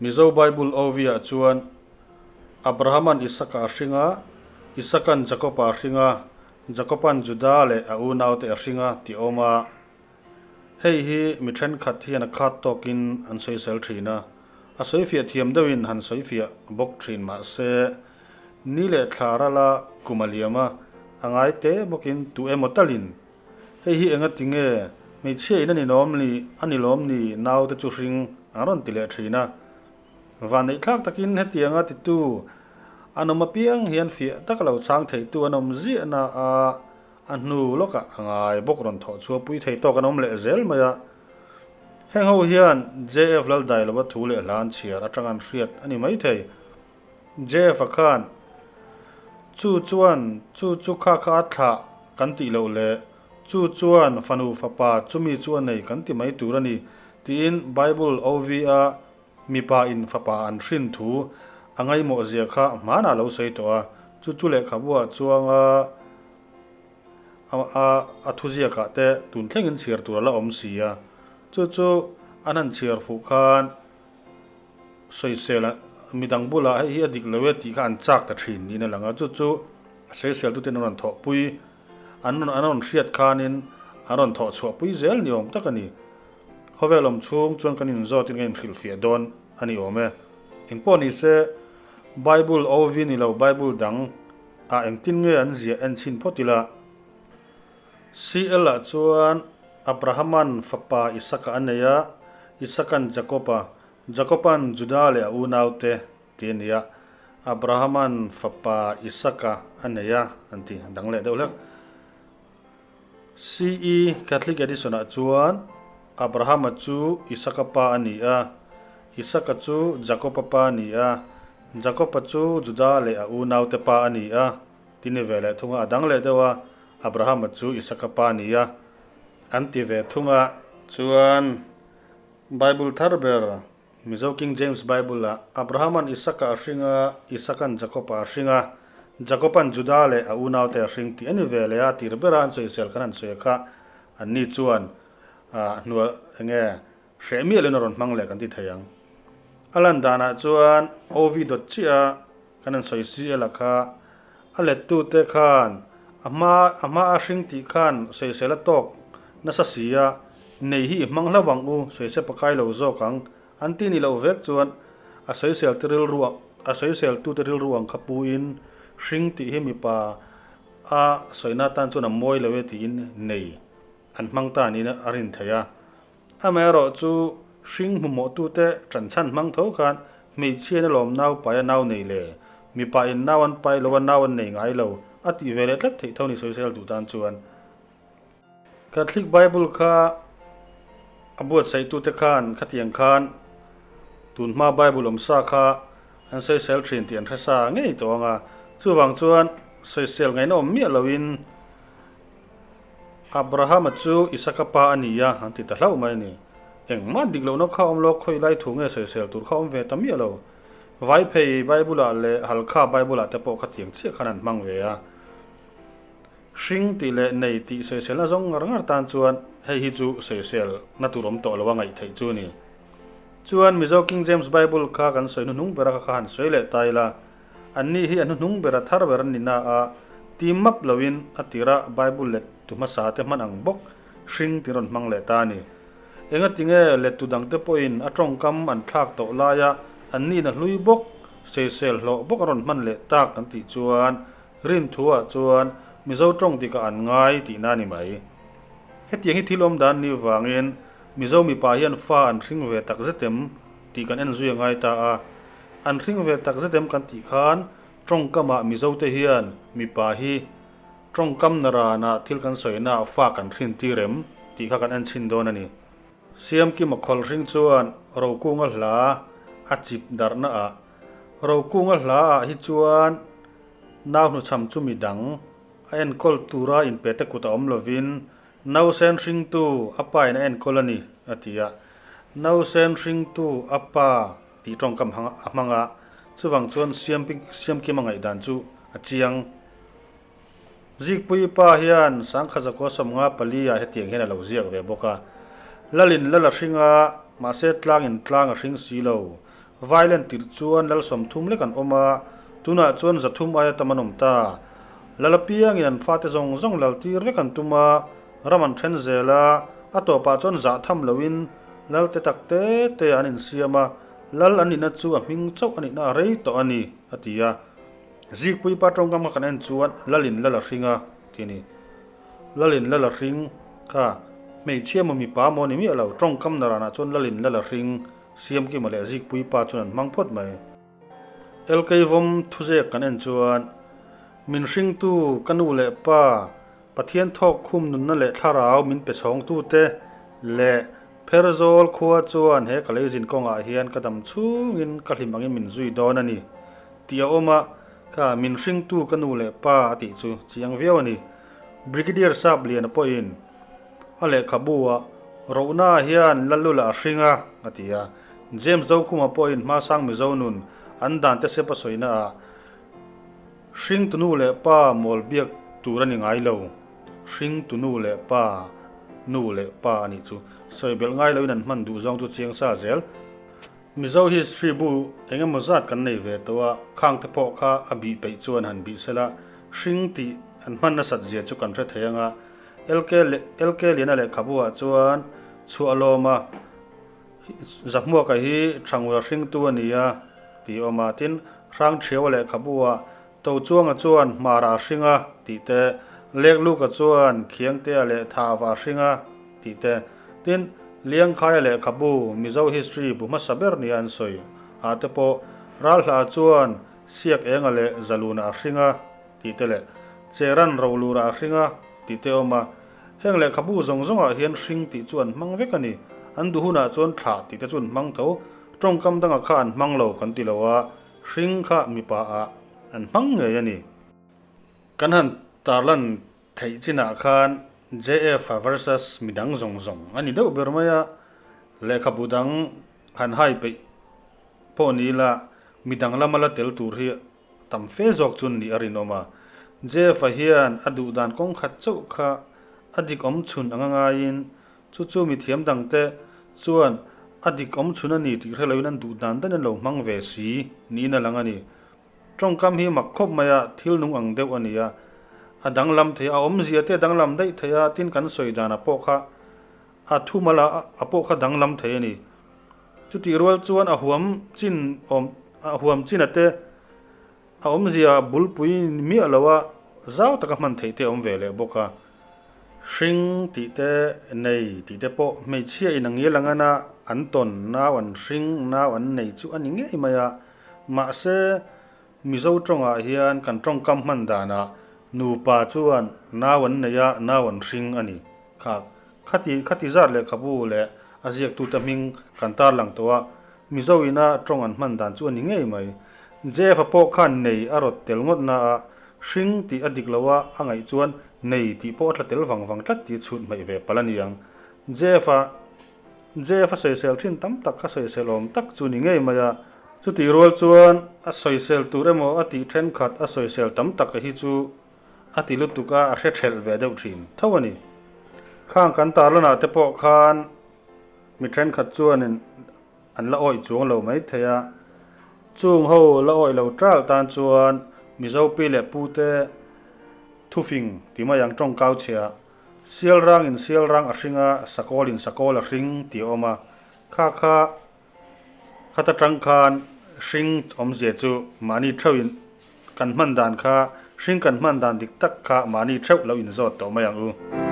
Mizo Bible OV-ah chuan Abrahama'n Isaka a hring a, Isaka'n Jakoba a hring a, Jakoba'n Juda leh a unaute a hring a tih a awm a. Hei hi mi thenkhat hian a khat tawkin an sawisel thin a, a sawifiah thiam deuhin han sawifiah bawk thin mah se, ni leh thla rala kum a liam a, a ngai te bawkin tu emaw talin hei hi enga ti nge hmeichhia in a ni lawm ni a ni lawm ni naute chu hring an rawn ti leh thin a. Vanneih thlak takin hetianga titu an awm apiang hian fiah tak lo chhang theitu an awm ziahna a A hnu lawkah a ngai bawk rawn thawh chhuah pui thei tawk an awm leh zel mai a. Heng ho hian JF Laldailova thu leh hla an chhiar atang an hriat a ni mai thei. JF-a khan, Chu chuan chu chu kha kha a thlah kan tih loh leh chu chuan fanu fapa chumi chu a nei kan ti mai tur a ni tiin Bible OV-a Mipa in fapa an hrin thu a ngaihmawh zia kha hmanah lo sawi tawh a, chu chu lehkhabuah chuanga a a thuziakah te tun thlengin chhiar tur a la awm si a, chu chu an han chhiar fuh khan sawisel midang bulah hei hi a dik lo e tih kha an chak ta thin niin a lang a, chu chu a sawiseltuten an rawn thawhpui an an rawn hriat khanin an rawn thawh chhuahpui zel ni awm tak a ni. Khawvel awm chhung chuan kan inzawtin kan inhrilhfiah dawn a ni awm e. Engpawh ni se, Bible OV ni lo Bible dang ah engtin nge an ziah en chhin phawt ila. CL ah chuan Abrahaman fapa Isaka a nei a, Isaka'n Jakoba, Jakoba'n Juda leh a unaute ti a ni a, Abrahaman fapa Isaka a nei a an ti dang leh deuh hlek. CE. Catholic Edition-ah chuan Abrahama chu Isaka pa a ni a, Isaka chu Jakoba pa a ni a, Jakoba chu Juda leh a unaute pa a ni a, ti ni ve leh thung a, a dang leh deuh a, Abrahama chu Isaka pa a ni a, an ti ve thung a. Chuan Bible thar ber Mizo King James Bible-ah Abrahama'n Isaka a hring a, Isaka'n Jakoba a hring a, Jakoba'n Juda leh a unaute a hring tih a ni ve leh a, tir bera an sawisel khan an sawi a kha, anni chuan hnual eng nge hreh miah loin a rawn hmang leh kan ti thei ang. A lan danah chuan OV dawt chiah a kan han sawi si ela kha, a lettute khan a hma a hma a hring tih khan sawisel a tawk nasa si a, nei hi i hmang hlauh ang u, sawisel pakai lo zawk ang, an ti ni loh vek chuan a sawisel te rilru a sawisel tute rilru ang kha puin hring tih hi mipa a sawina tan chuan a mawi lo e tiin nei an hmang ta niin a rin theih a. Amaherawh chu hring hmuhmawhtute ṭanchhan hmang tho khan hmeichhiain a lawm nau pai a nau nei le, mipa in nau an pai lo a nau an nei ngai lo a tih ve leh tlat theih tho ni sawisel duh tan chuan. Catholic Bible kha a buatsaihtute khan khatiang khan tunhma Bible awm sa kha an sawisel ṭhin tih an hre sa ngei tawh ang a, chuvang chuan sawisel ngaihna awm miah loin Abrahama chu Isaka pa a ni a, an ti ta hlauh mai a ni. Engmah dik lohna kha awm lo, khawi lai thu nge sawisel tur kha awm ve ta miah lo. Vaiphei Bible-ah leh Halkha Bible-ah te pawh khatiang chiah khan an hmang ve a. Hring tih leh nei tih sawiselna zawng ngar ngar tan chuan hei hi chu sawiselna tur awm tawh lo a ngaih theih chu a ni. Chuan Mizo King James Bible kha kan sawi hnuhnung ber a kha kha han sawi leh ta ila. Anni hi a hnuhnung ber a thar ber an ni na a, ti map loin a tira Bible let tu hmasa te hman ang bawk hring ti rawn hmang leh ta a ni. Engati nge let tu dangte pawhin a tawngkam an thlak tawh laia anni na hlui bawk, sawisel hlawh bawk a rawn hman leh tak kan tih chuan rinthuah chuan Mizo tawng dikah an ngai tihna a ni mai. Hetiang hi thil awm dan ni vangin Mizo mipa hian fa an hring ve tak zet em tih kan en zui a ngai ta a. An hring ve tak zet em kan tih khan tawngkamah Mizote hian mipa hi tawngkam na ranah thil kan sawina ah fa kan hrin tir em tih kha kan en chhin dawn a ni. Siamkima khawl hring chuan Rokunga hla a chip darhna ah Rokunga hla ah hi chuan nau hnuchham chu midang a enkawl tura inpe te kut a awm lovin Nausen hringtu a pa in a enkawl a ni, a ti a. Nausen hringtu a pa tih tawngkam a hmang a, chuvang chuan Siamkim a ngaihdan chu a chiang. Zikpuii pa hian Sangkha Zakua 54 ah hetiang hian a lo ziak ve bawk a. Lalin lal a hring a, mahse tlangin tlang a hring si lo. Vailen tirh chuan lal 30 lek an awm a, tunah chuan 300 aia tam an awm ta. Lal apiangin an fate zawng zawng lal tir vek an tum a, ram an then zel a, a tawpah chuan zah tham loin lal te tak te te an insiam a, lal an nihna chu a hming chauh a nihna a rei tawh a ni, a ti a. Zikpuipa tawngkam kha kan en chuan Lalin lal a hring a, ti a ni. Lalin lal a hring kha hmeichhia maw mipa maw a ni miah lo, tawngkam naranah chuan Lalin lal a hring Siamkima leh Zikpuipa chuan an hmang phawt mai. Elkeivawm thuzek kan en chuan min hringtu ka nu leh pa Pathian thawk khum nunna leh thlarau min pe chhawngtute leh Pherzawl khua chuan he ka leizin kawngah hian ka dam chhungin ka hlim angin min zui dawn a ni tih a awm a, kha min hringtu ka nu leh pa a tih chu chiang viau a ni. Brigadier Sapliana pawhin a lehkhabu ah Rohna hian Lalula a hring a a ti a. James Dokhuma pawhin Hmasang Mizo nun an dan te sep a sawina ah Hring tunu leh pa mawl biak tur a ni ngai lo. Hring tunu leh pa, nu leh pa a nih chu. Sawi belh ngai loin an hman duh zawng chu chiang sa zel. Mizo history bu eng emaw zat kan nei ve tawh a, khang te pawh kha a bih peih chuan han bih sela, hring tih an hman nasat zia chu kan hre thei ang a. LK leh LK Liana lehkhabu ah chuan chhuah lawm a, Zahmuaka hi Thangura hringtu a ni a, tih a awm a. Tin, Hrangṭhiaua lehkhabu-ah Tochuanga chuan Hmara a hring a, tih te, Lekluka chuan Khiangtea leh Thava a hring a, tih te. Tin, Liangkhaia lehkhabu Mizo History bu hmasa ber nia an sawi ah te pawh Ralhla chuan Siak Enga leh Zaluna a hring a, tih te leh Cheran Rolura a hring a, tih te a awm a. Heng lehkhabu zawng zawngah hian hring tih chu an hmang vek a ni. An duh hunah chuan thlah tih te chu an hmang tho. Tawngkam dangah kha an hmang lo kan ti lo a, hring kha mipa ah an hmang ngei a ni. Kan han tarlan theih chinah khan JF versus midang zawng zawng a ni deuh ber mai a, lehkhabu dang han hai peih pawh ni ila midang lama la tel tur hi Tam fe zawk chu nih a rinawm a. Jeff-a hian a duh dan kawng khat chauh kha a dik awm chhun anga ngaiin chu chu mi thiam dangte chuan a dik awm chhun a ni tih hre loin an duh dan dan an lo hmang ve si niin a lang a ni. Tawngkam hi mak khawp mai a, thil nung ang deuh a ni a. A danglam thei a, a awmzia te a danglam daih thei a, tin kan sawi dan a pawh kha a thumal a a pawh kha danglam thei a ni. Chutih rual chuan a huam chin awm a huam chin a te a awmzia bulpui miah lo a zau taka hman theih te a awm ve leh bawk a. Hring tih te nei tih te pawh hmeichhia in a ngial ang ana an tawn nau an hring nau an nei chu a ni ngei mai a. Mahse Mizo tawngah hian kan tawngkam hman danah nupa chuan nau an nei a nau an hring a ni. Kha khati khati zat lehkhabu leh a ziaktute hming kan tarlang tawh a, Mizo ina tawng an hman dan chu a ni ngei mai. Jeff-a pawh khan nei a rawt tel ngawt na a, hring tih a dik lo a, a ngaih chuan nei tih pawh a tla tel vang vang tlat tih chhut hmaih ve palh a ni ang. Jeff-a Jeff-a sawisel thin tam tak kha sawisel awm tak chu ni ngei mai a, chutih rual chuan a sawisel tur emaw a tih thenkhat a sawisel tam tak hi chu A ti lutuk a, a hre thelh ve deuh thin tho a ni. Khang kan tarlanah te pawh khan mi thenkhat chuanin an la awih chuang lo mai thei a, chung ho la awih lo tal tan chuan Mizo pi leh pu te thufing ti mai ang tawngkau chhia, Sial rangin sial rang a hring a, sakawlin sakawl a hring tih a awm a, kha kha Khata tang khan hring awmzia chu mahni theuhin kan hman dan kha hring kan hman dan dik tak kha mahni theuh lo inzawt tawh mai ang u.